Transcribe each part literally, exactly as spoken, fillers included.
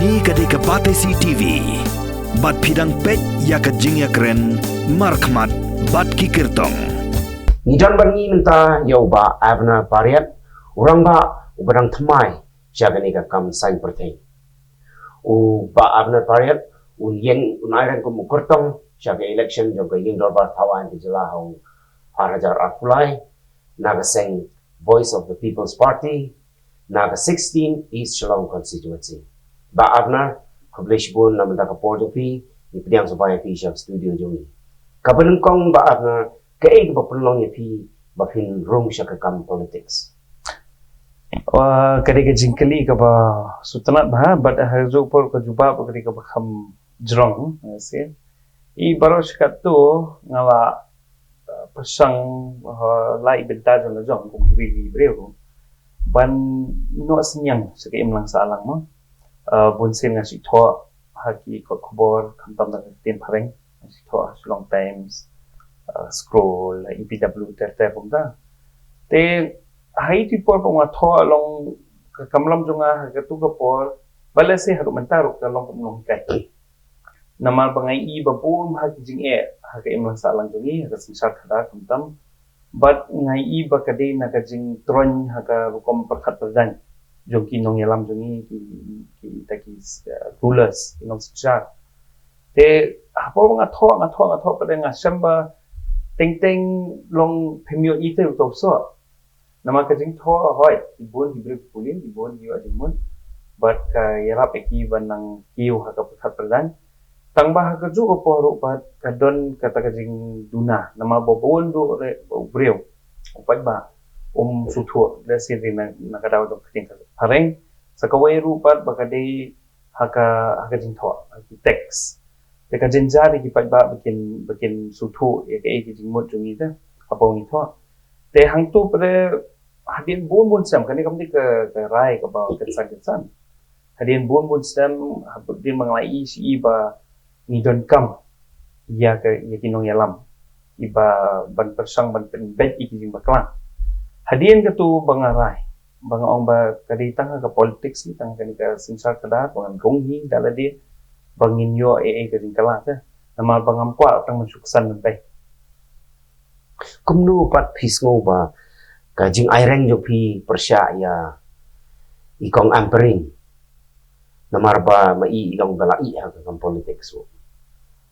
Ïa ka dei ka Batesi T V. Bad phi dang peit ïa ka jingïakren markhmat bad ki kyrtong. Ngi don bad ngi mynta ïa u Bah Abner Pariat, u rangbah uba dang thymmai sha kane ka kam saiñ pyrthei. U Bah Abner Pariat un ïeng, un aireng kum u kyrtong sha ka election jong ka ïing dorbar thaw aiñ ka jylla ha u ar hajar arphew lai, na ka seng Voice of the People's Party, na ka sixteen East Shillong Constituency. Bah Abner, khublei shibun na mynta ka por jong phi, ngi pdiang sngewbha ïa phi sha studio jong ngi. Kaba nyngkong Bah Abner, kaei kaba pynlong ïa phi ba phin rung sha ka kam politics? Wa, ka dei ka jingkylli kaba sngewtynnat bha, bad ha ka juh por ka jubab ka dei kaba kham jrong, ïa si. I baroh shi katto nga la, eh, pyrshang, eh, la i bynta jong la jong kum kiwei ki briew ban noh synñiang sha ka imlang sahlang mo. Eh, bun sien nga shu thoh ha ki kot khubor, khamtam da ka ktien phareng, nga shu thoh ha Shillong Times, eh, Scroll, E P W ter ter kumta. Te ha itu i por ba nga thoh long ka kamram jong nga ha katu ka por, ba lehse haduh mynta ruh ka long kum nonghikai. Namar ba nga ïohi ba bun ha ki jingeh ha ka imlang sahlang jong ngi, ha ka synshar khadar khamtam. Bad nga ïohi ba ka dei na ka jingtroiñ ha ka rukom pyrkhat pyrdaiñ jong ki nongïalam jong ngi, ki, kita ki, eh, rulers, ki nongsynshar. Te ha por ba nga thoh, nga thoh, nga thoh, pat nga shem ba teng teng long phim ïohi te uto u soh. Namar ka jingthoh hooid, ki bun ki briew ki pule, ki bun ki ïoh jingmut. Bad ka ïarap ïa ki ban nang kiew ha ka pyrkhat pyrdaiñ. Tang ba ha ka juh ka por ruh pat ka don kata ka jingduna. Namar ba bun duh re u briew, u paidbah, um sngewthuh, lehse dei na, na ka daw jong ka ktien phareng. Sa kawei ruh pat ba ka dei ha ka, ha ka jingthoh, ha ki text. Te ka jynjar ïa ki paidbah ba kin, ba kin sngewthuh ïa kaei ka jingmut jong ngi te hapoh ngi thoh. Te hangto pat hadien bun bun snem, kane kam dei ka, ka rai kaba kynsan kynsan. Hadien bun bun snem, hadien ba nga la ïohi shi ba ngi donkam ïa ka, ïa ki nongïalam, iba ban pyrshang ban pynbeit ïa ki jingbakla. Hadien katu ba nga rai, ba nga ong ba ka dei tang ha ka politics hi, tang ha kane ka synshar khadar, ba ngan rung hi da lade, ba ngin ïoh ei ei ka jingkylla te. Namar ba ngam kwah tang ban shu ksan lynti. Kumno pat phi sngew ba ka jingaireng jong phi pyrshah ïa i Kong Ampareen? Namar ba ma i i long ba la ïeh ha ka kam politics ruh.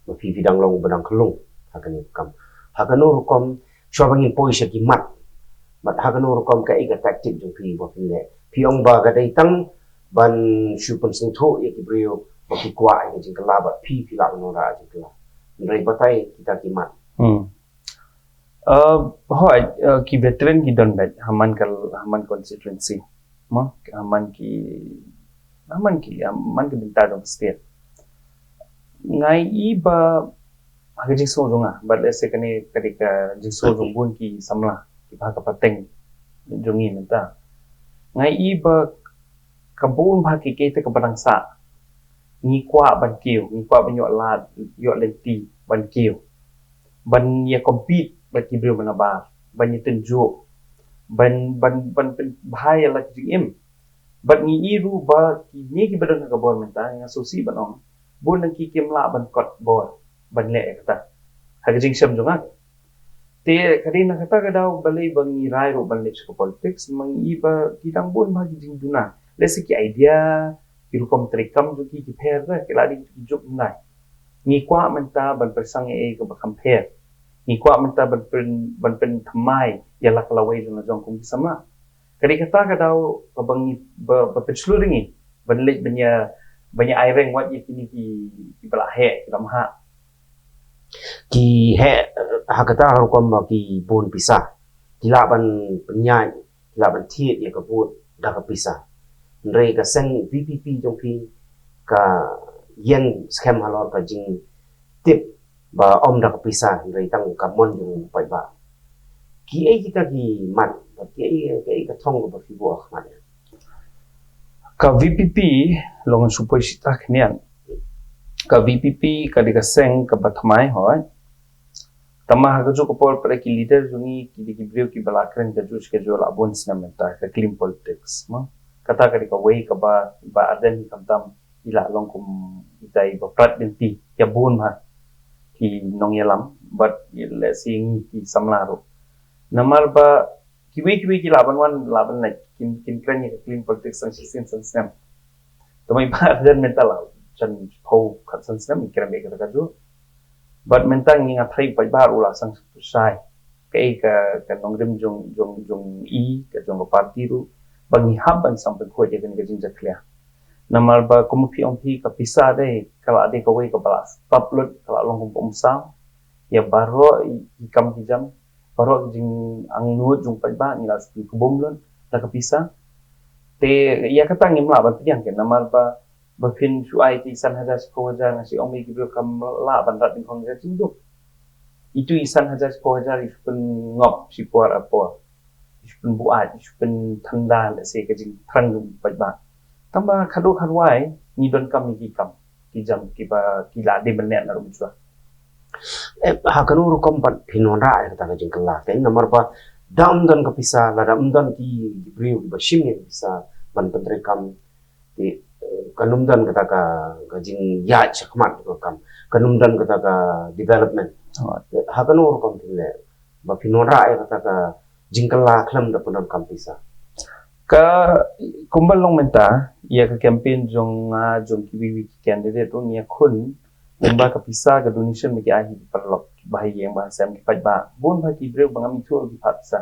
Ma phi phi dang long ba dang khlung ha kane ka kam. Ha kano rukom, shuwa ba ngin poi sha ki mat, bad ha kano rukom, kaei ka tactic jong phi ba phin leh? Phi ong ba ka dei tang ban shu pynsngewthuh ïa ki briew ba ki kwah ïa ka jingkylla, bad phi phi lah ban wanrah jingkylla. Hynrei batai kita ki mat. Hmm. Uh, hooid, uh, ki veteran ki don beit ha man ka, ha man constituency. Mo, ha man ki, ha man ki, ha man ki bynta jong ka state. Nga ïohi ba ha ka jingsngew jong nga, bad lehse kane ka dei ka jingsngew jong bun ki samla kiba ha ka pateng jong ngi mynta. Nga ïohi ba ka bun bha ki, kita kiba dang sah, ngi kwah ban kiew, ngi kwah ban ïoh lad, ïoh lynti ban kiew, ban ïa compete bad ki briew ba nabar, ban ïa tynjuh, ban, ban, ban pynbha ïa la ki jingim. Bad ngi ïohi ruh ba kine kiba don ha ka bor mynta, nga sngewsih ban ong, bun na ki kim lah ban kot bor ban leh ïa kata ha ka jingshem jong nga. Te ka dei na kata ka daw balei ba ngi rai ruh ban leit sha ka politics, ma ngi ïohi ba ki dang bun bha ki jingduna. Lehse ki idea, ki rukom treikam jong ki ki pher, ki la dei ki juk hyndai. Ngi kwah mynta ban pyrshang ïa ei kaba kham pher. Ngi kwah mynta ban pyn, ban pynthymmai ïa la ka lawei jong la jong kum ki samla. Ka dei kata ka daw kaba ngi, ba, ba pynshlur ïa ngi ban leit ban ïa, ban ïa aireng wat ïa kine ki, kiba la heh, kiba la mahah. Ki heh ha kata ka rukom ba ki bun pisa. Ki lah ban pynïaid, ki lah ban thied ïa ka vote da ka pisa. Hynrei ka seng VPP jong phi ka ïeng skhem halor ka jingtip ba ym da ka pisa, hynrei tang ka mon jong u paidbah. Kiei kita ki mat, kiei, kiei ka thong kaba phi buh ha khmat ïa? Ka VPP, long shu poi shita khyndiat. Ka VPP ka dei ka seng kaba thymmai, hooid. Tangba ha kajuh ka por pat ki leader jong ngi ki dei ki briew kiba la kren kajuh shi kajuh la bun snem mynta, ka clean politics, mo. Kata ka dei kawei kaba, ba ardent hi khamtam. i la long kum itai ba prat denti ïa bun bha ki nongïalam, bad lehse ngi ki samla ruh. Namar ba kiwei kiwei ki lah ban wan, lah ban leh, kin, kin kren ïa ka clean politics tang shisien san snem. Tang ba i Bah Ardent mynta la jan phew khatsan snem i kren ïa kata ka juh. Bad mynta ngi, nga tharai u paidbah ruh u la sngewsih shai kaei ka, ka nongrim jong, jong, jong i, ka jong ka party ruh, ba ngi hap ban sngewthuh ïa kane ka jingjakhlia. Namar ba kum phi ong phi, ka pisa dei, ka la dei kawei kaba la stop lut, ka la long kum ka umsaw ïa baroh i, i kam ki jam, baroh ki jingangnud jong u paidbah ngi la shu pynkhum lut da ka pisa. Te ïa kata ngim lah ban pdiang, namar ba, ba phin shu ai te i san hajar, shiphew hajar, nga shu ong ïa ki briew kam lah ban rat dyngkhong ïa ka jingduk. Itu i san hajar, shiphew hajar i shu pynngop shipor apor, i shu pynbuaid, i shu pynthanda lehse ka jingthrang jong u paidbah. Tang ba khadduh khadwai ngi donkam ïa ki kam ki jam kiba ki la dei ban leh naduh mynshwa. Eh, ha kano rukom pat phin wanrah ïa kata ka jingkylla? Te namar ba da ym don ka pisa, lada ym don ki briew kiba shim ïa ka pisa ban pyntreikam, te, eh, kan ym don kata ka, ka jingïaid shakhmat ka kam, kan ym don kata ka development. Ha kano rukom phin leh ba phin wanrah ïa kata ka jingkylla khlem da pyndonkam pisa? Ka, kumba long mynta, ïa ka campaign jong nga, jong kiwei kiwei ki candidate ruh, ngi ïakhun lyngba ka pisa, ka donation ba ki ai ha ki paralok, ba ha ïing ba ha sem, ki paidbah. Bun bha ki briew ba ngam ithuh ki phah pisa.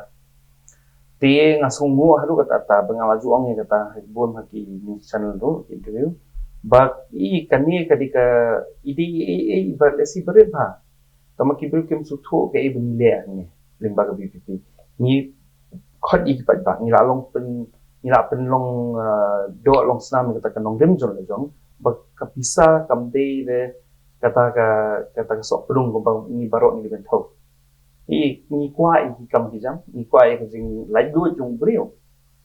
Te nga sngewnguh haduh katta katta ba nga la ju ong ïa kata ha bun bha ki news channel ruh, ki interview, ba i kane ka dei ka, i dei i, i, i, ba lehse barit bha. Tang ba ki briew kim sngewthuh kaei ba ngi leh hangne lyngba ka VPP. Ngi khot ïa ki paidbah, ngi la long pyn, ngi la pynlong, ah, doh long snam ïa kata ka nongrim jong la jong, ba ka pisa kam dei re kata ka, kata ka sohpdung kaba ngi baroh ngi dei ban thew. Ngi, ngi kwah ïa ki kam ki jam, ngi kwah ïa ka jinglaitluid jong u briew.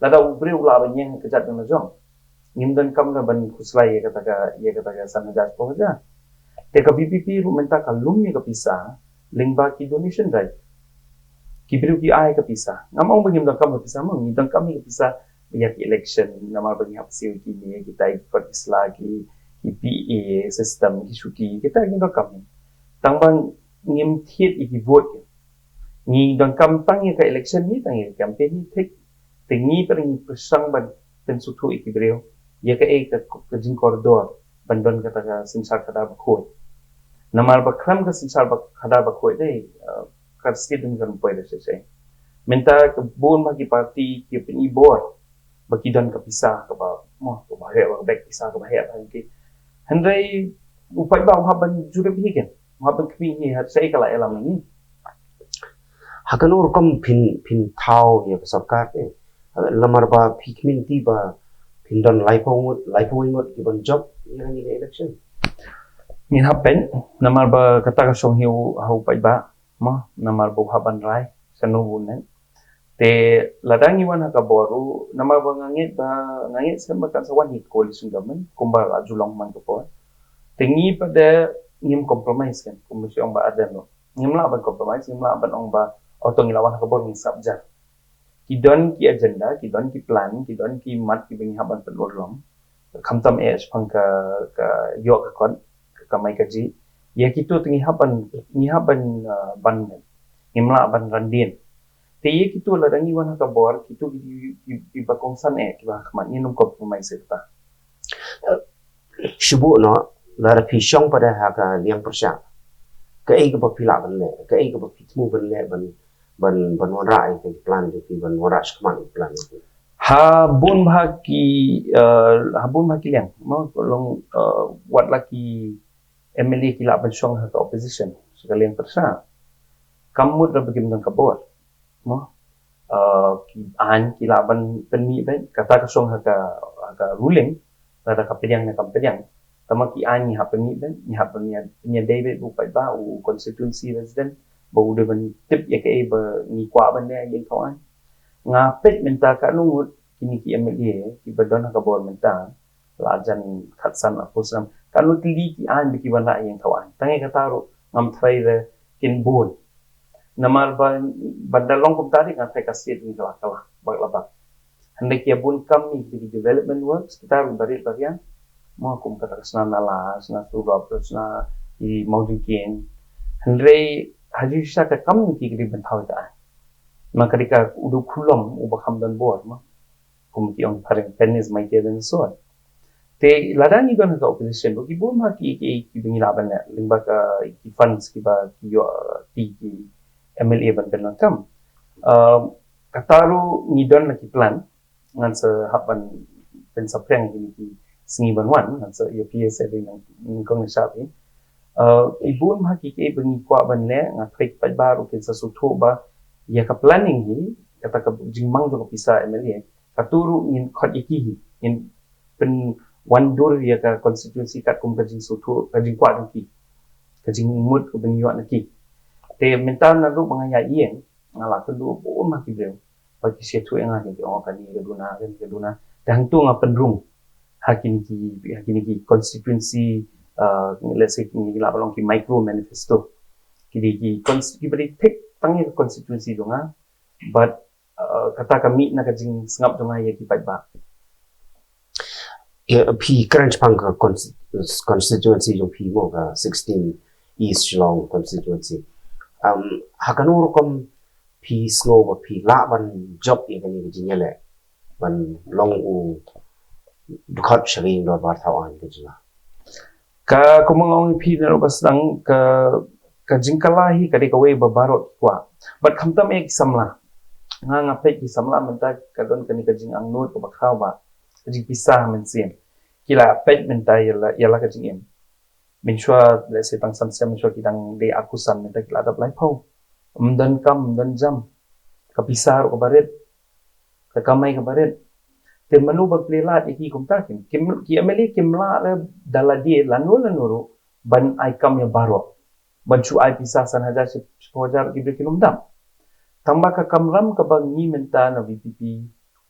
Lada u briew u lah ban ïeng ha ka kjat jong la jong, ngim donkam da ban khuslai ïa kata ka, ïa kata ka san hajar, shiphew hajar. Te ka VPP ruh mynta ka lum ïa ka pisa lyngba ki donation drive. Ki briew ki ai ka pisa. Ngam ong ba ngim donkam ka pisa mo, ngi donkam ïa ka pisa ïa ki election, namar ba ngi hap siew ïa kine, kita ki kot ki sla, ki, ki PA system, ki shuki, kita ngi donkam. Tang ba ngim thied ïa ki vote. Ngi donkam tang ïa ka election hi, tang ïa ka campaign hi, thik. Te ngi pat ngi pyrshang ban pynsngewthuh ïa ki briew ïa kaei ka, ka jingkordor ban don kata ka synshar khadar bakhuid. Namar ba khlem ka synshar ba, khadar bakhuid dei, eh, ka state dang kan poi da shisha. Mynta ka bun bha ki party ki pyni bor ba ki don ka pisa kaba, mo, kaba heh, ba bek pisa kaba heh ba ki. Hynrei u paidbah u hap ban jurip hi, kan, u hap ban khmih hi, ha shaei ka la ïalam ïa ngi. Ha kano rukom phin, phin thaw ïa ka sorkar te? Namar ba phi khmih te ba phin don laiphew ngut, laiphew ngut ki ban jop ïa kane ka election. Ngin hap peit, namar ba kata ka shong hi ha u paidbah, mo, namar ba u hap ban rai shano bun ne. Te lada ngi wan ha ka bor ruh, namar ba nga ngeit ba, nga ngeit shem ba kan sa wan hi coalition government, kumba la ju long man ka por. Te ngi pat de ngim compromise, kan, kumba shu ong Bah Ardent ruh. Ngim lah ban compromise, ngim lah ban ong ba, oh, to ngi la wan ha ka bor ngi sngap jar. Ki don ki agenda, ki don ki plan, ki don ki mat kiba ngi hap ban pynurlong. Khamtam eh shaphang ka, ka ïoh ka kot, ka kamai kajih. Ïa kito te ngi hap ban, ngi hap ban, uh, ban, ngim lah ban randien. Te ïa kito lada ngi wan ha ka bor, kito ki, ki, ki, kiba kongsan eh, kiba ha khmat, ngin ym compromise ïa kata. Shu buh noh, lada phi shong pat de ha ka liang pyrshah, kaei kaba phi lah ban leh, kaei kaba phi thmu ban leh, ban, ban, ban wanrah ïa ka plan jong phi, ban wanrah shakhmat ïa ka plan jong phi? Ha bun bha ki, eh, ha bun bha ki liang, mo, long, eh, wat la ki MLA ki lah ban shong ha ka opposition, sha ka liang pyrshah. Kam mut da ba kim don ka bor, mo. Eh, ki aiñ ki lah ban pynmih beit, kata ka shong ha ka, ha ka ruling, lada ka pdiang ne kam pdiang. Tangba ki aiñ ngi hap pynmih beit, ngi hap pynïa, pynïadei beit bad u paidbah, u constituency resident, ba u dei ban tip ïa kaei ba ngi kwah ban leh ïa ka aiñ. Nga peit mynta katno ngut kine ki MLA kiba don ha ka bor mynta, la jan khatsan arphew snem, katno tylli ki aiñ ba ki wanrah ïa ka aiñ. Tang ïa kata ruh ngam tharai re kin bun. Namar ba, ba da long kumta te nga tharai ka state ngi ka la kylla bak la bak. Hynrei ki ïa bun kam ngi ki development works, kita ruh barit bariang. Mo kum kata ka shna Nala, shna Surop, shna i Mawjingkieng. Hynrei ha jingshisha ka kam jong ki ka dei ban thaw ïa ka aiñ. Namar ka dei ka u dei u khulom uba kham don bor mo. Kum ki ong phareng, pen is mightier than the sword. Te lada ngi don ha ka opposition, ba ki bun ha ki, ki, ki ba ngi lah ban leh, lyngba ka, ki funds kiba ki ïoh, ki, ki M L A ban pynlong kam. Um, kata ruh ngi don la ki plan, ngan sa hap ban pynsaphriang kine ki sngi ban wan, ngan sa ïa phi sa dei nang nyngkong na shap hi. Uh, i bun ha ki, ki ba ngi kwah ban leh, nga tharai ki paidbah ruh kin sa sngewthuh ba ïa ka planning hi, kata ka jingmang jong ka pisa M L A, katu ruh ngin khot ïa ki hi, ngin pynwandur ïa ka constituency katkum ka jingsngewthuh, ka jingkwah jong ki, ka jingmut kaba ngi ïoh na ki. Te mynta naduh ba nga ïa ïeng, nga la kynduh bun ha ki briew ba ki sa ïathuh ïa nga, ki ong kane ka duna, kane ka duna. Te hangtu nga pynrung ha kine ki, ha kine ki constituency, uh, let's say, ngi lah ban ong ki micro manifesto. Ki dei ki const-, kiba dei thik tang ïa ka constituency jong nga, but, uh, kata ka mih na ka jingsngap jong nga ïa ki paidbah. Ïa, phi kren shaphang ka cons-, constituency jong phi mo, ka sixteen East Shillong constituency. Um, ha kano rukom phi sngew ba phi lah ban jop ïa kane ka jingïaleh ban long u dkhot sha ka jingdorbar thaw aiñ ka jylla? Ka, kumba nga ong ïa phi naduh ba sdang, ka, ka jingkylla hi ka dei kawei ba baroh ki kwah. Bad khamtam ïa ki samla. Nga, nga peit ki samla mynta ka don kane ka jingangnud kaba khraw ba ka jingpisa ha mynsiem. Ki la peit mynta ïa la, ïa la ka jingim. Mynshuwa, let's say, tang san snem mynshuwa ki dang dei arphew san, mynta ki la dap laiphew. Ym don kam, ym don jam. Ka pisa ruh kaba rit, ka kamai kaba rit. Te mano ban plie lad ïa ki kumta? Kim, kim, ki M L A kim lah re da lade lano lano ruh ban ai kam ïa baroh, ban shu ai pisa san hajar, shiphew hajar, ki briew kim dap. Tangba ka kamram kaba ngi mynta na V P P,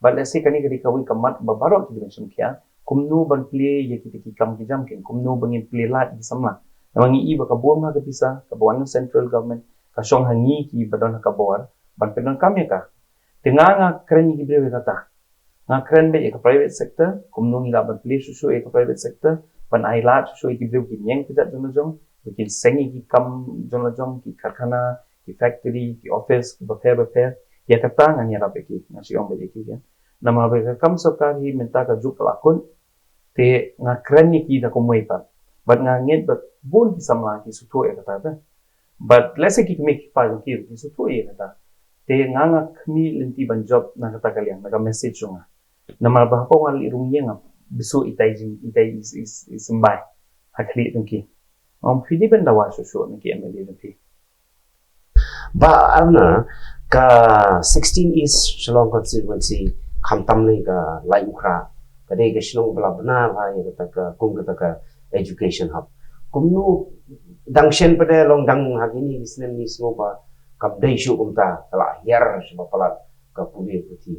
bad let's say kane ka dei kawei ka mat ba baroh ki dei ban shim khia, kumno ban plie ïa kita ki kam ki jam, ki kumno ba ngin plie lad ïa ki samla. Namar ngi i ba ka bun bha ka pisa kaba wan na central government ka shong ha ngi kiba don ha ka bor ban pyndonkam ïa ka. Te nga, nga kren ïa ki briew ïa kata. Nga kren beit ïa ka private sector, kumno ngi lah ban plie shuh shuh ïa ka private sector, ban ai lad shuh shuh ïa ki briew, kin ïeng kjat jong la jong, ba kin seng ïa ki kam jong la jong, ki karkhana, ki factory, ki office kiba pher ba pher. Ïa kata ngan ïarap ïa ki, ngan shu ong beit ïa ki, ïa. Namar ba ka kam sorkar hi mynta ka juk ka la kut, te nga kren ïa ki da kumwei pat. Bad nga ngeit ba bun ki samla ki sngewthuh ïa kata te. Bad let's say ki kmie ki kpa jong ki ruh ki sngewthuh ïa kata. Te nga, nga khmih lynti ban jop na kata ka liang, na ka message jong nga. Namar ba hapoh nga leit rung ïing, nga bisu itai jing, itai i, i, i symbai ha khlieh jong ki. Nga ong phi dei ban dawa shuh shuh na ki M L A jong phi. Bah Arna, ka sixteen East Shillong constituency, khamtam ne ka Laitumkhrah, ka dei ka shnong ba la bna bha ïa kata ka, kum kata ka education hub. Kumno, dang shen pat de long, dang ha kine ki snem ngi sngew ba kam dei shuh kumta, ka la hiar shuh ba palat ka pule puthi.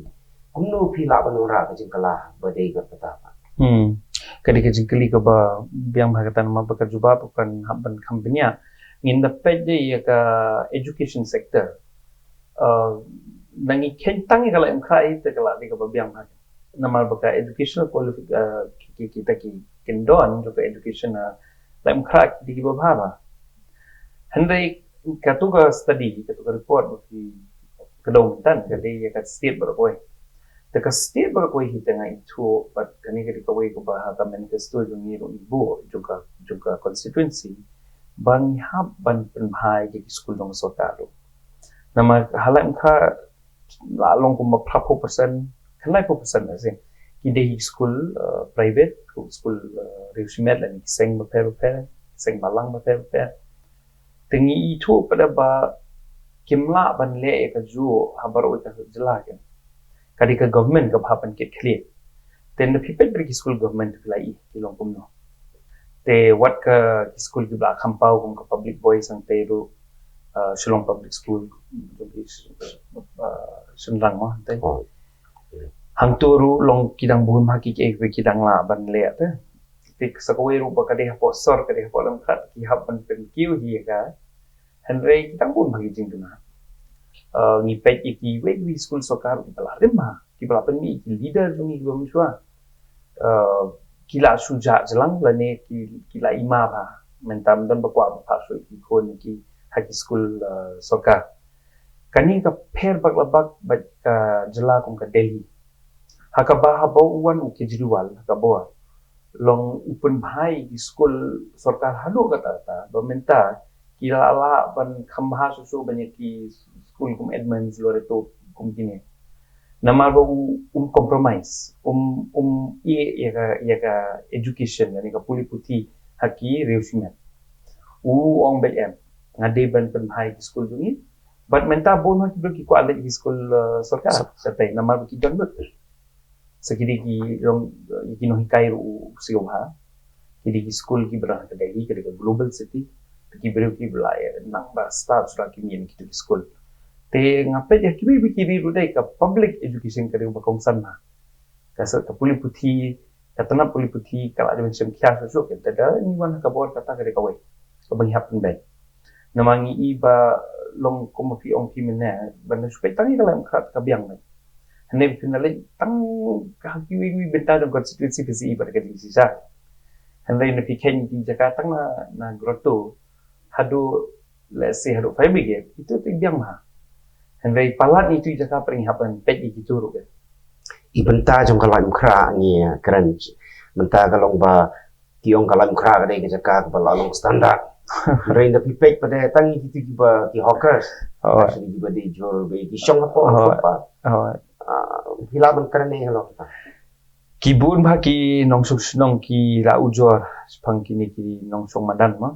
Kumno phi lah ban wanrah ka jingkylla ba dei kata pat? Hmm. Ka dei ka jingkylli kaba biang bha kata, namar ba ka jubab kan hap ban kham bniah. Ngin da peit de ïa ka education sector. Uh, na ngi kheiñ tang ïa ka Laitumkhrah hi te ka la dei kaba biang bha. Namar ba ka educational qualifi-, uh, ki, ki, kita ki kyndon jong ka education, uh, Laitumkhrah ki dei kiba bha bha. Hynrei katu ka study, katu ka report ba phi kdew mynta, ka dei ïa ka state baroh kawei. Te ka state baroh kawei hi te nga ithuh, bad kane ka dei kawei kaba ha ka manifesto jong ngi ruh ngi buh, jong ka, jong ka constituency, ba ngi hap ban pynbha ïa ki skul jong sorkar ruh. Namar ha Laitumkhrah la long kumba phra phew percent, khyndai phew percent lashai ki dei skul, uh, private, skul, uh, riewshimet lane ki seng bapher bapher, ki seng balang bapher bapher. Te ngi ithuh pat de ba kim lah ban leh ïa kajuh ha baroh ka jylla, kan. Ka dei ka government kaba hap ban kit khlieh. Te lada phi peit beit ki skul government phi la i ki long kumno. Te wat ka ki skul kiba la kham paw kum ka Public Boys hangtei ruh, uh, Shillong Public School, jong ki, uh, shynrang mo hangtei. Oh. Hangto ruh long ki dang bun bha ki, ki, ki dang lah ban leh te. Te sa kawei ruh ba ka dei hapoh sor, ka dei hapoh Laitumkhrah, ki hap ban pynkiew hi ïa ka. Hynrei ki dang bun bha ki jingduna. Uh, ngi peit ïa kiwei kiwei skul sorkar kiba la rim bha, kiba la pynmih ïa ki leader jong ngi kiba mynshuwa. Uh, ki la shu jah jlang lane ki, ki la ima bha. Mynta ym don ba kwah ban phah shuh ki khun ki ha ki skul, eh, sorkar. Kane ka pher bak la bak bad ka jylla kum ka Delhi. Ha kaba, haba u wan u Kejriwal ha ka bor, long u pynbha ïa ki skul sorkar haduh katta katta, ba mynta ki la lah ban kham bha shuh shuh ban ïa ki skul kum Edmund, Loreto, kum kine. Namar ba u, um compromise, um, um ïeh ïa ka, ïa ka education, ïa ka pule puthi ha ki riew shimet. U ong beit em, nga dei ban pynbha ïa ki skul jong ngi. Bad mynta bun ha ki briew ki kwah leit ki skul, eh, sorkar. Sor- Sa tei namar ba ki don lut. Sa ki dei ki long, eh, ki nonghikai ruh u siew ha. Ki dei ki skul kiba don ha ka Delhi, ka dei ka global city. Te ki briew kiba la ïa nang ba stad shuh ki mih na kitu ki skul. Te nga peit ïa kiwei kiwei ki ri ruh dei ka public education ka dei ba kongsan ha. Ka sa, ka pule puthi, ka tnat pule puthi ka la dei ban shem khia shuh shuh, ka da ngi wan ha ka bor kata ka dei kawei kaba ngi hap pynbeit. Namar ngi i ba long kum phi ong phi mynne, ban da shu peit tang ïa ka Laitumkhrah te ka biang beit. Hynrei phin da leit tang ha kiwei kiwei bynta jong constituency phi sa i ba ka jingshisha. Hynrei na phi kheiñ ki jaka tang na, na Grotto haduh, let's say, haduh fire brigade, itu te biang bha. Hynrei palat ngi tu jaka pyrshah hap ban peit ïa kitu ruh. I bynta jong ka Laitumkhrah ngi kren. Mynta ka long ba ki ong ka Laitumkhrah ka dei ka jaka kaba la long standard. Hynrei na phi peit pat tang ïa kitu kiba ki hawkers. Oh. Actually kiba dei jhur ba ki shong hapoh, oh, footpath. Oh. Ah, phi lah ban kren ïa halor kata. Ki bun bha ki nongshong shnong ki la ujor shaphang kine ki nongshong madan ma.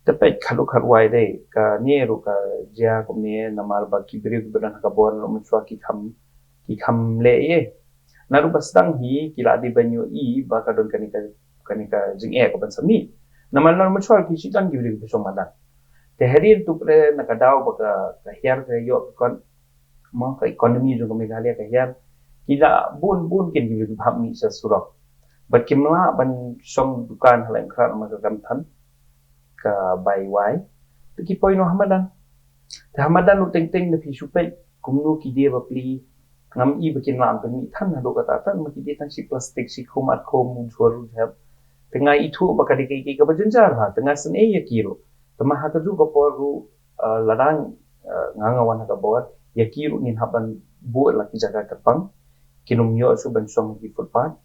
Te peit khatduh khatwai dei kane ruh ka jia kumne namar ba ki briew kiba don ha ka bor ruh mynshuwa ki kham, ki kham leh ïa. Naduh ba sdang hi ki la dei ban ïohi ba ka don kane ka, kane ka jingeh kaban sa mih. Namar naduh mynshuwa ki shu don ki briew kiba shong madan. Te hadien tu pyrshah na ka daw ba ka, ka hiar ka ïoh ka kon ma ka economy jong ka Meghalaya ka hiar. Ki la bun bun kin ki briew kiba hap mih sha surok. Bad kim lah ban shong dukan ha Laitumkhrah namar ka kam than ka bai wai. Te ki poi noh ha madan. Te ha madan ruh teng teng da phi shu peit kumno ki die bapli. Ngam i ba kin lah ban pynmih than haduh katta katta ma ki die tang shi plastik shi khum ar khum u jhur u jhep. Te nga ithuh ba ka dei kaei kaei kaba jynjar bha. Te nga sngewsih ïa ki ruh. Te ma ha kajuh ka por ruh, eh, lada, eh, nga, nga wan ha ka bor, ïa ki ruh ngin hap ban buh la ki jaka kyrpang, kin ym ïoh shuh ban shong ki footpath.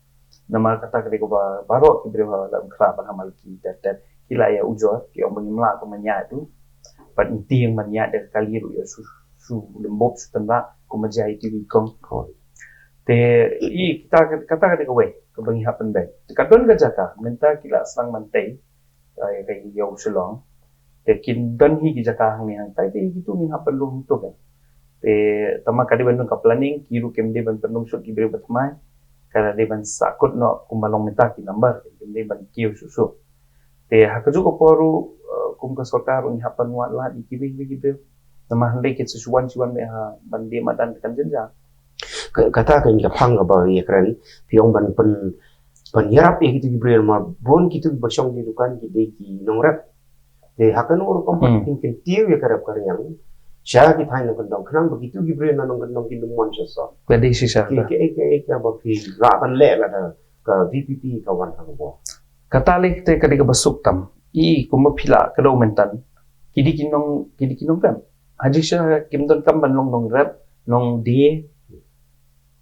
Namar kata ka dei kaba baroh ki briew ha Laitumkhrah ban hamal ki tet tet, ki la ïa ujor, ki ong ba ngim lah kumne ïa tu. Bad ngi tieng ban ïa da ka kali ruh ïa shu, shu lembop shu tynrah, kumba jia ïa ki wi kong. Te, i, kata, kata ka dei kawei kaba ngi hap pynbeit. Te ka don ka jaka, mynta ki la sdang ban tei, eh, ïa ka ïew Shillong. Te kin don hi ki jaka hangne hangtai, te kitu ngin hap ban lum tu kan. Te tangba ka dei ban don ka planning, ki ruh kim dei ban pynlong shuh ki briew ba thymmai. Ka dei ban sahkut noh kumba long mynta ki number, kim dei ban kiew shuh shuh. Te ha kajuh ka por ruh, eh, kum ka sorkar ruh ngi hap ban wad lad ïa kiwei kiwei ki briew. Namar hynrei kin sa shu wan shu wan beit ha ban die madan kan jynjar. Ka, kata ka ïing ka phang kaba ïa kren, phi ong ban pyn, ban ïarap ïa kitu ki briew namar bun kitu kiba shong ki dukan ki dei ki nongrep. Te ha kano rukom pat kin kyntiew ïa ka rep ka riang sha ki thaiñ nongkyndong khnang ba kitu ki briew na nongkyndong kin ym wan sha sor. Ka dei shisha. Ki, ka, ka, ka, kaba phi lah ban leh lada ka V P P ka wan ha ka bor. Kata lei te ka dei kaba suk tam. I kumba phi lah ka dei mynta. Ki dei ki nong, ki dei ki nongrep. Ha jingshisha kim donkam ban long nongrep, nongdie.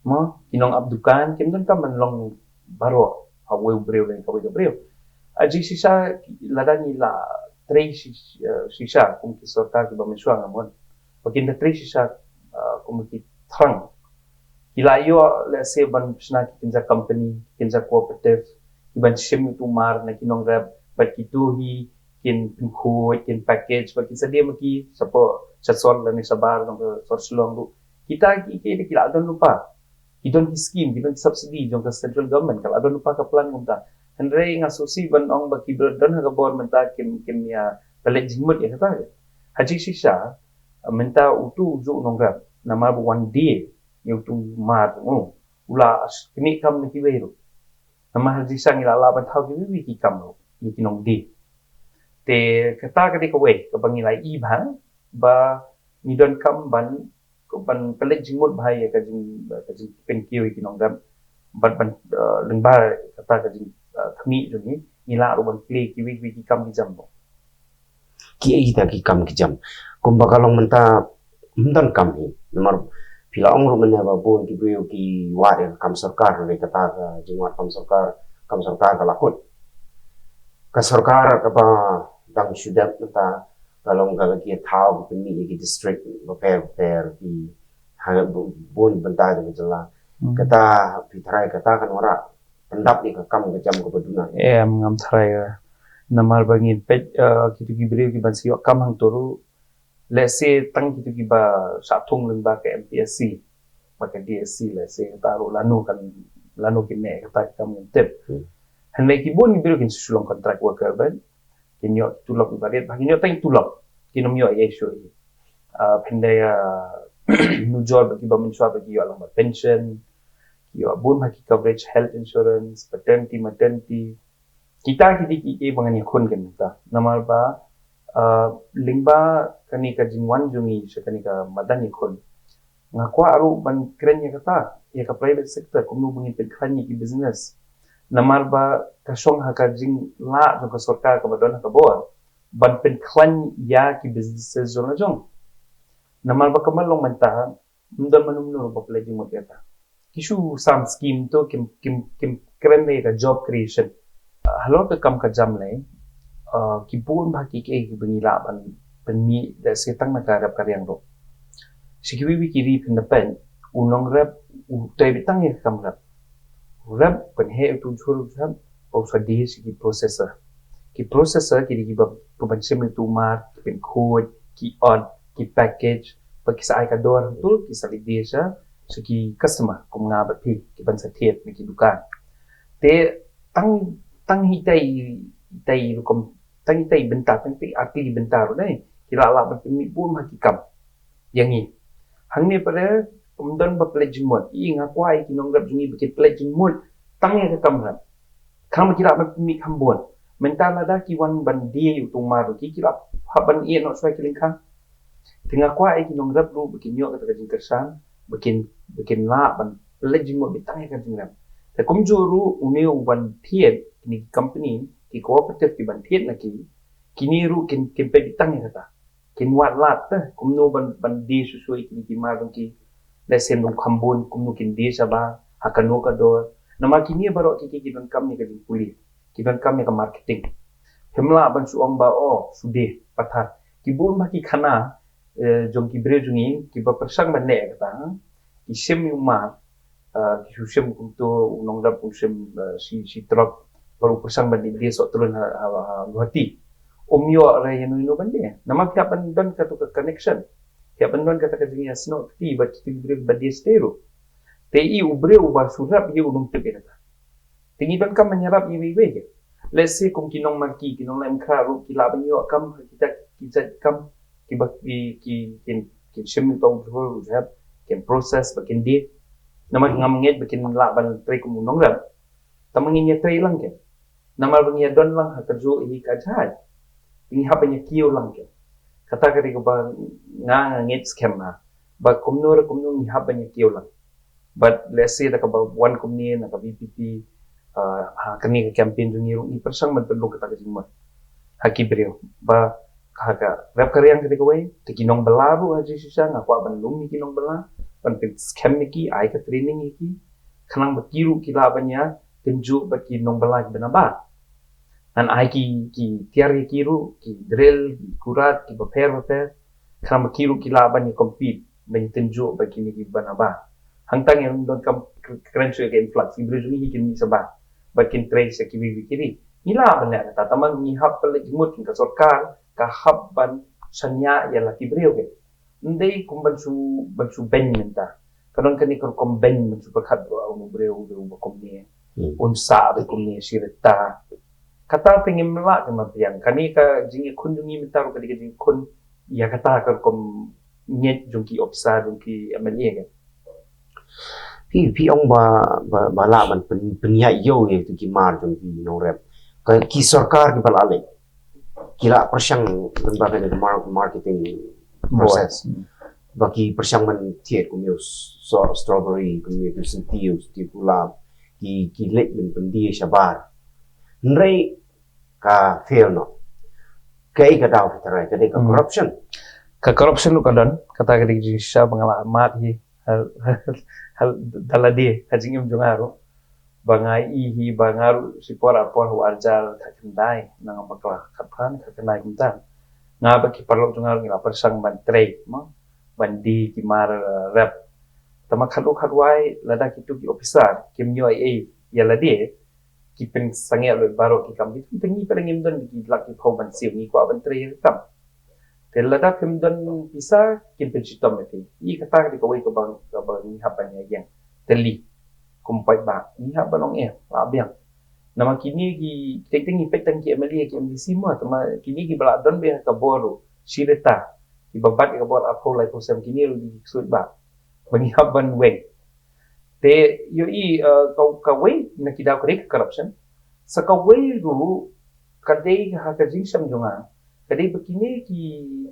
Mo, ki nong ap dukan, kim donkam ban long baroh. Ha uwei u briew lane kawei ka briew. Ha jingshisha lada ngi la trei shi-, eh, shisha kum ki sorkar kiba mynshuwa nga mon. Ba kin da trei shisha, eh, kum ki thrang. Ki la ïoh, let's say, ban shna ki kynja company, kynja cooperative, ki ban shim ïa utu u mar na ki nongrep, bad kitu hi kin pynkhuid, kin package, bad kin sa die ma ki, shapoh, sha sor lane shabar, jong ka sor Shillong ruh. Kita ki, ki, ki la don lypa. Ki don ki scheme, ki don ki subsidy, jong ka central government, ka la don lypa ka plan kumta. Hynrei nga sngewsih ban ong ba kiba don ha ka bor mynta kim, kim ïa pynleit jingmut ïa kata. Ha jingshisha, mynta utu u juh u nongrep, namar ba u wan die ïa utu u mar, u, u la knieh kam na kiwei ruh. Namar ha jingshisha ngi la lah ban thaw kiwei kiwei ki kam ruh ïa ki nongdie. Te kata ka dei kawei kaba ngi la ïohi bha ba ngi donkam ban, ban pynleit jingmut bha ïa ka jing, ka jingpynkiew ïa ki nongrep. Bad ban, eh, lyngba kata ka jing, uh, khmih jong ngi, ngi lah ruh ban plie kiwei kiwei ki kam ki jam ruh. Ki ei kita ki kam ki jam. Kumba ka long mynta ym don kam hi. Namar phi la ong ruh mynne ba bun ki briew ki wad ïa ka kam sorkar, hynrei kata ka jingwad kam sorkar, kam sorkar ka la kut. Ka sorkar kaba dang shu dep mynta ka long ka la ki thaw ki pynmih ïa ki district bapher bapher, ki ha bun bynta jong ka jylla. Hmm. Kata phi tharai kata kan wanrah pyndap ïa ka kam ka jam kaba duna? Em, ngam tharai ka. Namar ba ngin peit, eh, kito ki briew kiban sa ïoh kam hangto ruh, let's say tang kito kiba shah thung lyngba ka M P S C, ba ka D S C, let's say, kata ruh lano kan, lano kin neh kata kam ngim tip. Hmm. Hynrei ki bun ki briew kin shu long contract worker ban kin ïoh ki tulop kiba rit, ba kin ïoh tang ki tulop, kin ym ïoh ei shuh. Ah, hynrei, ah, nujor ba kiba mynshuwa ba ki ïoh lang ba pension, ki ïoh bun ha ki coverage, health insurance, paternity, maternity. Kita ki dei ki, ki ba ngan ïakhun kane mynta. Namar ba, ah, lyngba kane ka jingwan jong ngi sha kane ka madan ïakhun, nga kwah ruh ban kren ïa kata, ïa ka private sector, kumno ba ngin pynkhlaiñ ïa ki business. Namar ba ka shong ha ka jinglah jong ka sorkar kaba don ha ka bor ban pynkhlaiñ ïa ki businesses jong la jong. Namar ba ka man long mynta, ym don mano mano ba pynleit jingmut ïa kata. Ki shu sam scheme to kim, kim, kim kren ïa ka job creation. Ah, halor ka kam ka jam lei, ah, ki bun bha ki, ki, kiba ngi lah ban pynmih, let's say, tang na ka rep ka riang ruh. Sha kiwei kiwei ki ri phin da peit, u nongrep u tei beit tang ïa ka kam rep. U rep, u pynheh ïa utu u jhur u jhep, u sa die sha ki processor. Ki processor ki dei kiba, kiban shim ïa utu u mar, ki pynkhuid, ki ot, ki package, ba ki sa ai ka dor hangto, ki sa leit die sha, sha ki customer kum nga bad phi, kiban sa thied na ki dukan. Te tang, tang hitai, hitai rukom, tang hitai bynta, tang hitai artylli bynta ruh dei, ki lah lah ban pynmih bun bha ki kam ïa ngi. Hangne pat ym don ba pynleit jingmut. Ïa nga kwah ïa ki nongrep jong ngi ba kin pynleit jingmut tang ïa ka kam rep. Khnang ba ki lah ban pynmih kham bun. Mynta lada ki wan ban die ïa utu u mar ruh, ki, ki lah hap ban ïeh noh shuwa ki lyngkha. Te nga kwah ïa ki nongrep ruh ba kin ïoh kata ka jingkyrshan, ba kin, ba kin lah ban pynleit jingmut beit tang ïa ka jingrep. Te kumjuh ruh une uban thied, kine ki company, ki cooperative kiban thied na ki, kine ruh kin, kin peit beit tang ïa kata. Kin wad lad te, kumno ban, ban die shuh shuh ïa kine ki mar jong ki. Lehse kin ym don kham bun, kumno kin die shabar, ha kano ka dor. Namar kine baroh ki, ki, ki donkam ïa ka jingpule, ki donkam ïa ka marketing. Phim lah ban shu ong ba, oh, shu die pathar. Ki bun bha ki khana, eh, jong ki briew jong ngi, kiba pyrshang ban leh kata, ha? Ki shim ïa u mar, ah, ki shu shim kumto, u nongrep u shim, ah, shi, shi trok, bad u pyrshang ban die, die soh trun ha, ha, ha Guwahati. Um ïoh re ïano ïano ban die. Namar phi hap ban don kato ka connection. Phi hap ban don kata ka jingïasnoh kti bad kito ki briew ba die shatei ruh. Te i u briew uba shu rep hi un ym tip ïa kata. Te ngi donkam ban ïarap iwei iwei. Let's say kum ki nongmarki, ki nongleh mkhrah ruh, ki lah ban ïoh kam ha kita ki jait kam, kiba ki, ki, kin, kin shim ïa uto u jhur u jhep, kin process bad kin die. Namar ngam ngeit ba kin lah ban trei kum u nongrep. Tangba ngin ïatrei lang kein. Namar ba ngi ïadon lang ha kajuh hi ka jait. Ngi hap ban ïakiew lang kein. Kata ka dei kaba nga, nga ngeit skhem ha. Ba kumno re kumno ngi hap ban ïakiew lang. Bad let's say da kaba wan kumne na ka V P P, uh, ha kane ka campaign jong ngi ruh ngi pyrshang ban pynlong kata ka jingmut ha ki briew. Ba ha ka rep ka riang kata kawei, te ki nongbylla ruh ha jingshisha nga kwah ban lum ïa ki nongbylla, ban pynskhem ïa ki, ai ka training ïa ki, khnang ba ki ruh ki lah ban ïa tynjuh bad ki nongbylla kiba nabar. Ngan ai ki, ki tiar ïa ki ruh, ki drill, ki kurat, kiba pher bapher, khnang ba ki ruh ki lah ban ïa compete, ban ïa tynjuh bad kine kiba nabar. Hangta ngim donkam kren shuh ïa ka influx, ki briew jong ngi hi kin mih shabar bad kin trei sha kiwei kiwei ki ri. Ngi lah ban leh kata, tangba ngi hap ban leit jingmut, ka sorkar ka hap ban shaniah ïa la ki briew kein. Ym dei kum ban shu, ban shu beiñ mynta. Ka don kane ka rukom beiñ ban shu pyrkhat ba u briew, u briew ba kumne. Hmm. Un sah ba kumne shi rta. Kata te ngim lah ka ma biang. Kane ka jingïakhun jong ngi mynta ruh ka dei ka jingïakhun ïa kata ka rukom ngeit jong ki ophisar, jong ki M L A kein. Phi, phi ong ba, ba, ba lah ban pyn, pynïaid ïew ïa kito ki mar jong ki nongrep. Ka, ki sorkar kiba la leit, ki la pyrshang lyngba kane ka mar-, marketing process. Hmm. Ba ki pyrshang ban thied kum ïa u so-, strawberry, kum ïa u senti, u senti u kulab. Ki, ki leit ban pyndie shabar. Hynrei ka fail noh. Kaei ka daw ka trai, ka dei ka corruption. Ka corruption ruh ka don, kata ka dei ka jingshisha ba nga la mad hi. Ha, ha, da lade, ha jingim jong nga ruh. Ba nga i hi, ba nga ruh shipor arpor ha u arjar khatkhyndai, na nga bakla khatphra, khatkhyndai kumta. Nga bad ki paralok jong nga ruh ngi la pyrshang ban trei, mo, ban die ki mar, eh, rep. Tangba khatduh khatwai, lada kitu ki officer kim ïoh ei ei ïa lade, ki pynsangeh lut baroh ki kam, ki tyngi pat ngim don ki lak ki phew ban siew, ngi kwah ban trei ïa ka kam. Te lada phim don pisa, kin pynshitom ïa phi. Ïa kata ka dei kawei kaba, kaba ngi hap ban ïa ïeng. Te li, kum paidbah, ngi hap ban ong eh, lah biang. Namar kine ki, teng teng ngi peit tang ki M L A, ki M D C mo, tangba kine kiba la don beit ha ka bor ruh shi rta, kiba bat ïa ka bor arphew laiphew snem, kine ruh ki ksuid ba, ba ngi hap ban weng. Te ïohi, eh, ka, kawei na ki daw ka dei ka corruption. Sa kawei ruh ka dei ha ka jingshem jong nga, ka dei ba kine ki,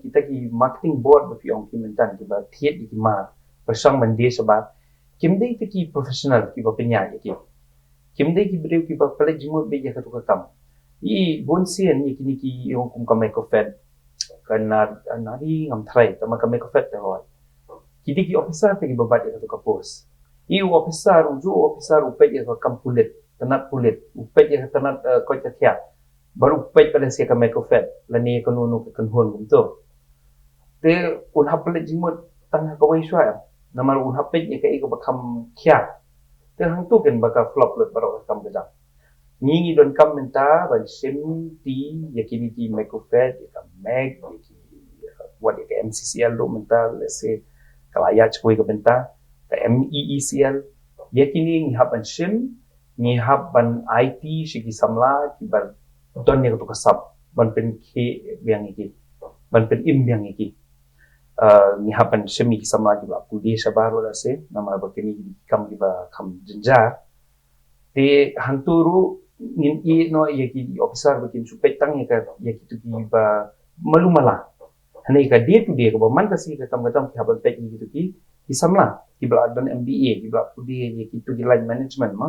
kita ki marketing board ba phi ong phi mynta, kiba thied ïa ki mar, pyrshang ban die shabar, kim dei kita ki professional kiba pynïaid ïa ki. Kim dei ki briew kiba pynleit jingmut beit ïa katu ka kam. I bun sien ïa kine ki ong kum ka Microfed, ka Nar-, Nari ngam tharai, tangba ka Microfed te hoi. Ki dei ki officer te kiba bat ïa katu ka post. I u officer, u juh u officer u peit ïa ka kam pulit, tnat pulit, u peit ïa ka tnat, eh, koit ka khiah. Bad u peit pat lehse ïa ka Microfed, lane ïa kano kano ka kynhun kumto. Te un hap pynleit jingmut tang ha kawei shuwa, namar un hap peit ïa kaei kaba kham khia. Te hangto keiñ ba ka flop lut baroh ka kam ka jam. Ngi ngi donkam mynta ban shim ti ïa kine ki Microfed, ïa ka MEG, ïa ki, eh, wat ïa ka MCCL ruh mynta, lehse ka la ïaid sha kawei ka bynta, ka MEECL. Ïa kine ngi hap ban shim, ngi hap ban aiti sha ki samla kiba don ïa katu ka sap ban pynkhih biang ïa ki, ban pynim biang ïa ki. Eh, ngi hap ban shim ïa ki samla kiba la pule shabar ruh lehse, namar ba kine ki kam kiba kham jynjar. Te hangto ruh ngin ïeh noh ïa ki officer ba kin shu peit tang ïa ka, ïa kitu kiba malu mala. Hynrei ka day to day kaba man ka sngi ka kam ka jam ki hap ban peit ïa kitu ki, ki samla kiba la don MBA, kiba la pule ïa kitu ki line management mo.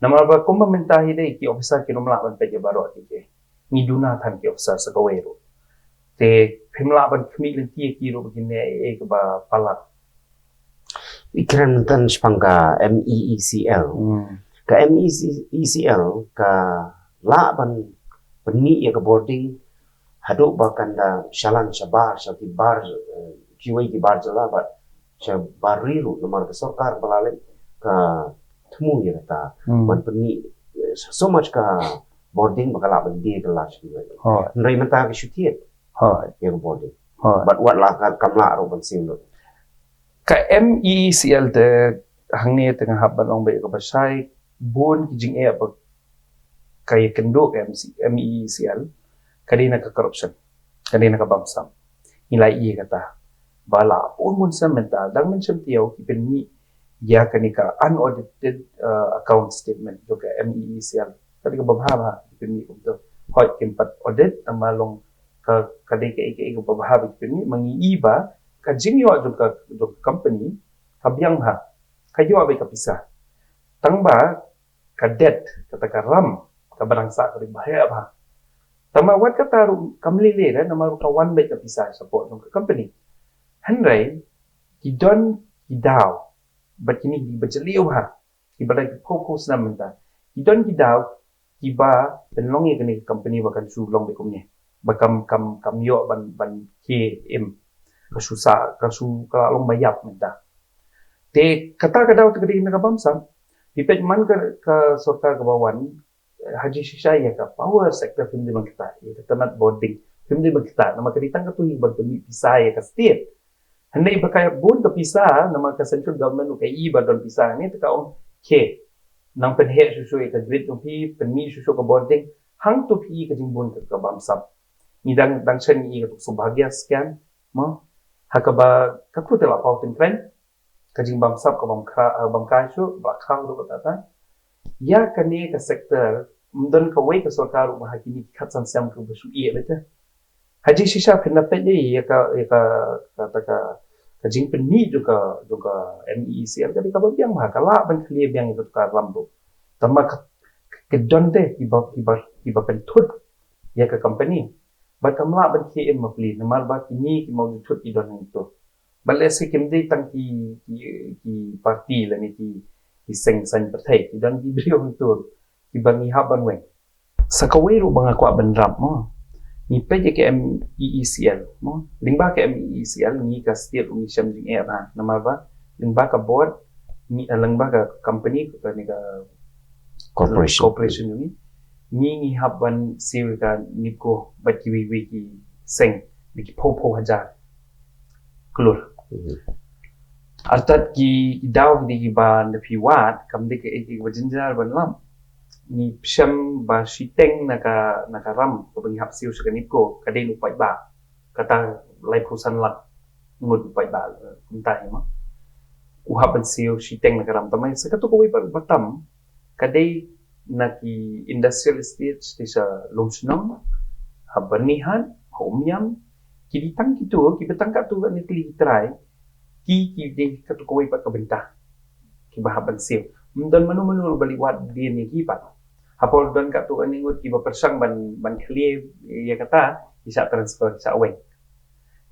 Namar ba kumba mynta hi dei ki officer kim lah ban peit ïa baroh ki, ki. Ngi duna than ki officer sa kawei ruh. Te phim lah ban khmih lynti ïa ki ruh ba kin leh ei ei kaba palat. I kren mynta shaphang ka MEECL. Hmm. Ka MEECL ka lah ban pynmih ïa ka bording haduh ba kan da shalan shabar, sha ki bar, eh, kiwei ki bar jylla bad sha bar ri ruh, namar ka sorkar ba la leit ka thmu ïa kata. Hmm. Ban pynmih, eh, so much ka bording ba ka lah ban die kylla sha kiwei. Hooid. Hynrei mynta ka shu thied. Hooid. Ïa ka bording. Hooid. Bad wat la ka kam lah ruh ban siew lut. Ka MEECL te hangne te nga hap ban ong beit kaba shai, bun ki jingeh ba ka ïakynduh ka MC, MEECL, ka dei na ka corruption, ka dei na ka bamsap. Ngi la ïohi kata. Ba la bun bun snem mynta, dang mynshem taïew ki pynmih ïa kane ka unaudited, uh, account statement jong ka MEECL. Ka dei kaba bha bha ki pynmih kumto. Hooid kim pat audit, tangba long ka, ka dei kaei kaei kaba bha bha ki pynmih, ma ngi i ba ka jingïoh jong ka, jong ka company ka biang bha, ka ïoh beit ka pisa. Tangba ka debt, kata ka ram kaba dang sah ka dei ba heh bha. Tangba wat kata ruh kam lei lei re, namar ruh ka wan beit ka pisa shapoh jong ka company. Hynrei ki don ki daw, bad kine kiba jylliew bha, kiba dang ki phew phew snem mynta, ki don ki daw kiba pynlong ïa kane ka company ba kan shu long beit kumne, ba kam, kam, kam ïoh ban, ban khie im. Ka shu sah, ka shu, ka la long ba ïap mynta. Te kata ka daw te ka dei na ka bamsap. Phi peit man ka, ka sorkar kaba wan, eh, ha jingshisha ïa ka power sector phim dei ban ktah, ïa ka tnat bording phim dei ban ktah, namar ka dei tang katu hi ban pynmih pisa ïa ka state. Hynrei ba ka bun ka pisa, namar ka central government ruh ka i ba don pisa, ne te ka ong, okay, nang pynheh shuh shuh ïa ka grid jong phi, pynmih shuh shuh ka bording, hangto phi i ka jingbun ka, ka bamsap. Ngi dang, dang shen ngi i katu ka Saubhagya scheme mo, ha kaba katu te la paw tyngkrein, ka jingbamsap ka bam kha, eh, bam kai shuh, ba khraw ruh kata ta. Ïa kane ka sector, ym don kawei ka sorkar ruh ba ha kine ki khatsan snem kaba shu ïeh beit te. Ha jingshisha phin da peit ïa ka, ïa ka, kata ka, ka jingpynmih jong ka, jong ka MEECL ka dei kaba biang bha, ka lah ban khlieh biang ïa katu ka ram ruh. Tangba ka, ka Ki don te kiba, kiba, kiba pynthut ïa ka company. Bad kam lah ban khie em bapli, namar ba kine ki mawjud thut ki don hangto. Bad lehse kim dei tang ki, ki, ki parti lane ki, ki seng saiñ pyrthei, ki don ki briew hangto kiba ngi hap ban weng. Sa kawei ruh ba nga kwah ban rap mo. Ngi peit ïa ka M E E C L mo. Lyngba ka M E E C L ngi ka state ruh ngi shem jingeh bha. Namar ba lyngba ka board, ngi, eh, lyngba ka company, ka ni ka Corporation. Corporation ngi, ngi, ngi hap ban siew ka NEEPCO bad kiwei kiwei ki seng da ki phew phew hajar klur. Mhm. Artat ki, ki daw ki dei kiba na phi wad, kam dei ka, eh, kiba jynjar ban lap. Ngi pynshai ba shiteng na ka, na ka ram kaba ngi hap siew sha ka NEEPCO ka dei u paidbah. Kata laiphew san lak ngut u paidbah, eh, kumta hi mo. U hap ban siew shiteng na ka ram, tangba sa katu kawei pat ba tam ka dei na ki industrial estate te sha Lumshnong, ha Byrnihat, ha Umiam, ki dei tang kitu, kiba tang katu kane tylli ki trai, ki, ki dei katu kawei pat ka bynta kiba hap ban siew. Ym don mano mano ruh ba leh wad dien ïa ki pat. Hapdeng don katu kane ngut kiba pyrshang ban, ban khlieh ïa kata, ki shah transfer, ki shah weng.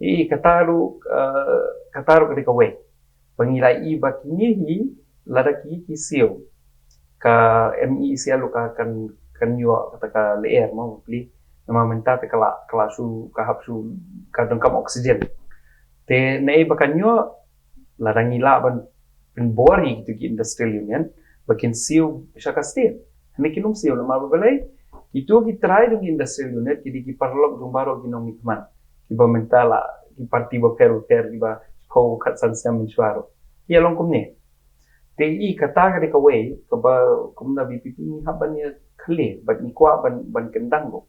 Eh, kata ruh, eh, kata ruh ka dei kawei. Ba ngi la ïohi ba kine hi lada ki, ki siew, ka M E E C L ruh ka kan, kan ïoh kata ka lyer mo bapli. Namar mynta te ka la, ka la shu, ka hap shu, ka donkam oxygen. Te naei ba kan ïoh, lada ngi lah ban pynbor ïa kitu ki industrial unit ba kin siew sha ka state. Hynrei kin ym siew namar ba balei? Kitu ki trai jong ki industrial unit ki dei ki paralok jong baroh ki nongmihkhmat kiba mynta la ki parti bapher bapher kiba shiphew khatsan snem mynshuwa ruh ki ïalong kumne. Te i kata ka dei kawei kaba kumba VPP ngi hap ban ïa khlieh bad ngi kwah ban, ban kyndang ruh.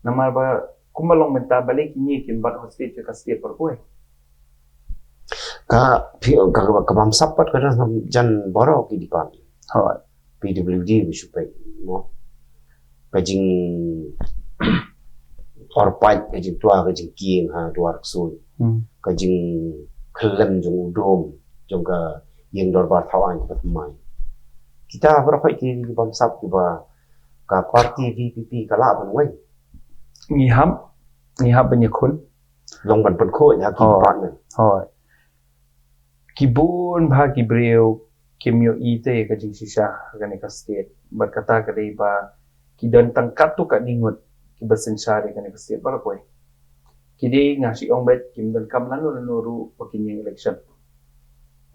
Namar ba kumba long mynta balei kine kin bat hostage ka state baroh kawei. Ka phi ka, ka, ka bamsap pat ka don jan baroh ki department. Hooid. P W D ba shu peit mo. Ka jing or pait, ka jingtua, ka jingkieng ha Dwar Ksuid. Hmm. Ka jingkhyllem jong u dom jong ka ïing dorbar thaw aiñ ka thymmai. Kita baroh peit ki, ki bamsap kiba ka parti VPP ka lah ban weng. Ngi hap, ngi hap ban ïakhun. Long ban pynkhuid ha ki department. Hooid. Ki bun bha ki briew kim ïohi te ka jingshisha ha kane ka state. Bad kata ka dei ba ki don tang katto katne ngut kiba synshar ïa kane ka state baroh kawei. Ki dei nga shu ong beit kim donkam lano lano ruh ba kin ïeng election.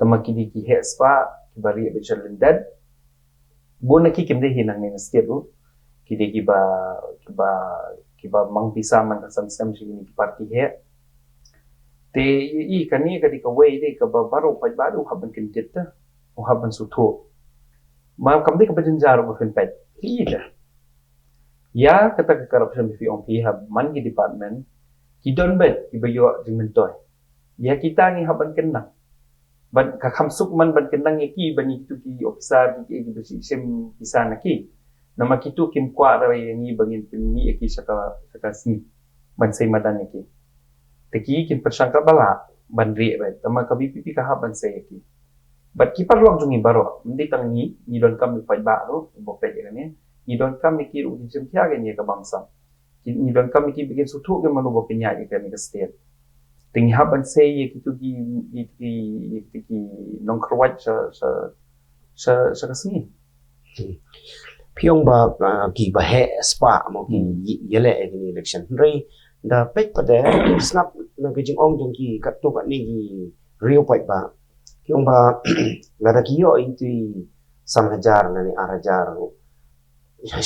Tangba ki dei ki heh spah kiba rieh beit sha lyndet. Bun na ki kim dei hi nangne na state ruh. Ki dei kiba, kiba, kiba mang pisa man ka san snem sha kine ki parti heh. Te i, i kane ka dei kawei dei kaba baroh paidbah u hap ban kyndit te, u hap ban sngewthuh. Ma kam dei kaba jynjar ruh ba phin peit. Hi te. Ïa kata ka corruption ba phi ong phi ha man ki department ki don beit kiba ïoh jingmyntoi. Ïa kita ngi hap ban kyndang. Ban ka kham suk man ban kyndang ïa ki ban ïa kitu ki officer ki, ki, kiba shim pisa na ki. Namar kitu kim kwah re ïa ngi ba ngin pynmih ïa ki sha ka, sha ka sngi ban sei madan ïa ki. Te ki kin pyrshang ka ba lah ban rieh beit. Tangba ka VPP ka hap ban sei ïa ki. Bad ki paralok jong ngi baroh, ym dei tang ngi, ngi donkam ïa u paidbah ruh, ba peit ïa kane. Ngi donkam ïa ki ruh kin shim khia ïa ka bamsap. Ki, ngi donkam ïa ki ba kin sngewthuh kin mano ba pynïaid ïa kane ka state. Te ngi hap ban sei ïa kitu ki, ïa ki, ïa kitu ki nongkyrwat sha, sha, sha, sha ka sngi. Phi ong ba, ah, kiba heh spah mo ki Hmm. ï-, ïaleh ïa kine election. Hynrei da peit pat de sngap na ka jingong jong ki katto katne ki riew paidbah. Phi ong ba lada ki ïoh ïa kitu i san hajar lane ar hajar.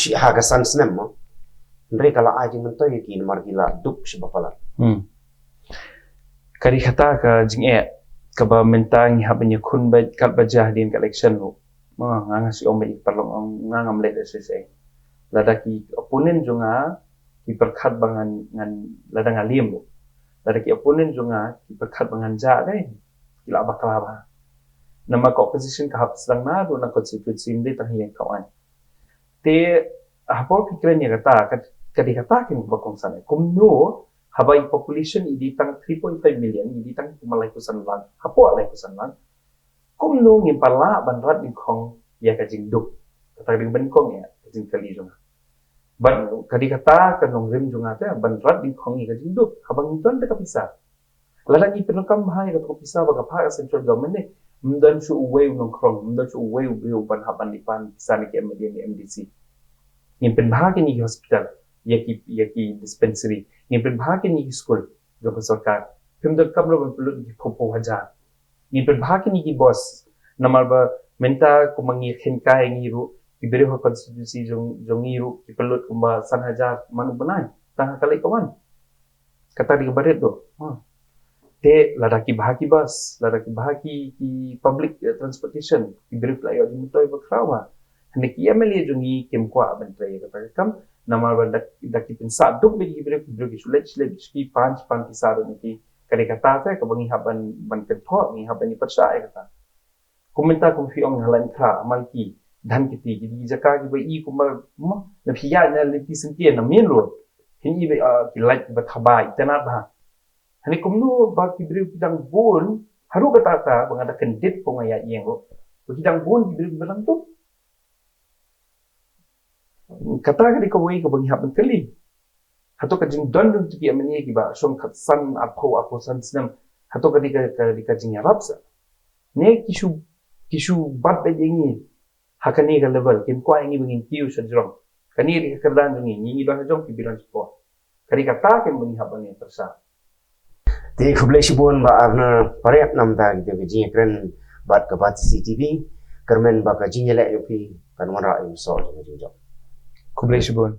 Shi ha ka san snem mo. Hynrei ka la ai jingmyntoi ïa ki namar ki la duk shi ba palat. Hmm. Ka dei kata ka jingeh kaba mynta ngi hap ban ïakhun beit katba jia hadien ka election ruh. Ma nga nga shu ong beit ïa ki paralok, nga ngam leh da shisha. Lada ki opponent jong nga ki pyrkhat ba ngan, ngan lada nga liem ruh. Lada ki opponent jong nga ki pyrkhat ba ngan jah dei. Ki la bakla bha. Namar ka opposition ka hap sdang naduh na constituency ym dei tang ha ïing thaw aiñ. Te hapdeng ki kren ïa kata, ka, ka dei kata ki ba kongsan. Kumno haba i population i dei tang three point five million, i dei tang kumba laiphew san lak, hapdeng laiphew san lak. Kumno ngim pat lah ban rat nyngkong ïa ka jingduk. Kata ka dei ban kong ïa. jingkylli jong nga. Ban ka dei kata ka nongrim jong nga te ban rat ding khong ïa ka jingduk haba ngi don da ka pisa. Lada ngi pyndonkam bha ïa kata ka pisa ba ka phah ka central government ne, ym don shuh uwei u nongkhrong, ym don shuh uwei u briew ban hap ban leit pan pisa na ki M L A ne M D C. Ngin pynbha kine ki hospital, ïa ki ïa ki dispensary, ngin pynbha kine ki skul jong ka sorkar. Phim donkam ruh ban pynlut ki phew phew hajar. Ngin pynbha kine ki bus. Namar ba mynta kumba ngi kheiñ kai ngi ruh ki briew ha constituency jong jong ngi ruh ki pynlut kumba san hajar man u bnai. Tang ha ka leit ka wan. Kata dei kaba rit ruh. Ha. Te lada ki bha ki bus, lada ki bha ki ki public eh, transportation, ki briew ki la ïoh jingmyntoi ba khraw bha. Hynrei ki M L A jong ngi kim kwah ban trei ïa kata ka kam. Namar ba da da ki pynsah duk bad ki briew, ki briew ki shu leit shu leit shu ki pan shu pan pisa ruh na ki. Ka dei kata te kaba ngi hap ban ban kynthoh, ngi hap ban ïa pyrshah ïa kata. Kum mynta kum phi ong ha Laitumkhrah, Mangki, Dhankheti, ki dei ki jaka kiba i kumba mo na phi ïaid na Lynti Syngkien na main road. Phin i ba ah, ki light kiba thaba itynnad bha. Hynrei kumno ba ki briew ki dang bun, haduh katta katta ba nga da kyndit ko nga ïaid ïeng ruh, ba ki dang bun ki briew kiba dang duk. Kata ka dei kawei kaba ngi hap ban kylli. Hato ka jingdon jong ki M N A kiba shong khatsan arphew arphew san snem, hato ka dei ka ka dei ka jingïarap sa? Ne ki shu ki shu bat beit ïa ngi ha kane ka level, kim kwah ïa ngi ba ngin kiew sha jrong. Kane ka dei ka kyrdan jong ngi, ngi ngi don ha jrong, ki bi don shapoh. Ka dei kata kaba ngi hap ban ïa pyrshah. Te khublei shibun Bah Arna Pariat namar kita ka jingïakren bad ka Batesi T V. Kyrmen ba ka jingïaleh jong phi kan wanrah ïa u soh jong ka jingjop. Khublei shibun.